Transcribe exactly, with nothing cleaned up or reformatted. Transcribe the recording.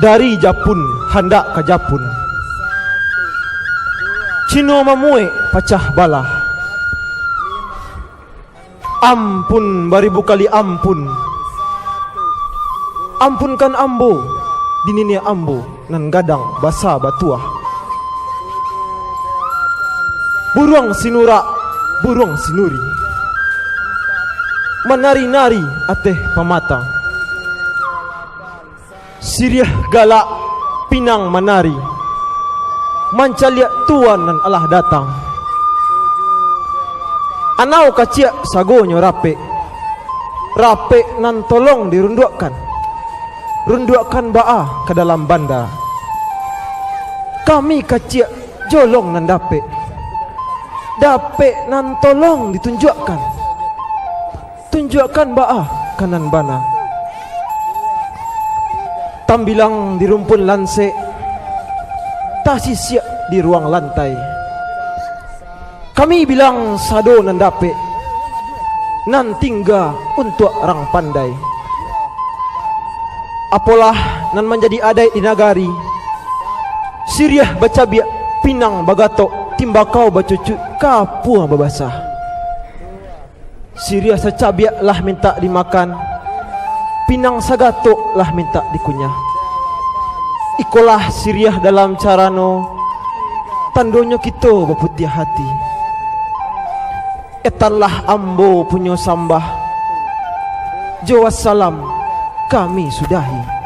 Dari Japun handak ka Japun, Cino mamuek pacah balah. Ampun baribu kali ampun. Ampunkan ambo, di niniak ambo nan gadang basa batuah. Buruang sinurak, buruang sinuri, manari-nari ateh pamatang. Siriah galak pinang manari, mancaliak tuan nan alah datang. Anau kaciak sagonyo rapek, rapek nan tolong dirunduakkan, runduakkan baa ka dalam banda. Kami kaciak jolong nan dapek, dapek nan tolong ditunjuakkan, tunjuakkan baa ka nan bana. Tambilang di rumpun lansek, tasisiak di ruang lantai. Kami bilang sado nan dapek, nan tingga untuak rang pandai. Apolah nan manjadi adaik di nagari, siriah bacabiak, pinang bagatok, timbakau bacucuik, kapua babasah. Siriah sacabiak lah mintak dimakan, pinang sagatok lah mintak dikunyah. Ikolah siriah dalam carano, tandonyo kito baputiah hati. Etanlah ambo punyo sambah, jo wassalam kami sudahi.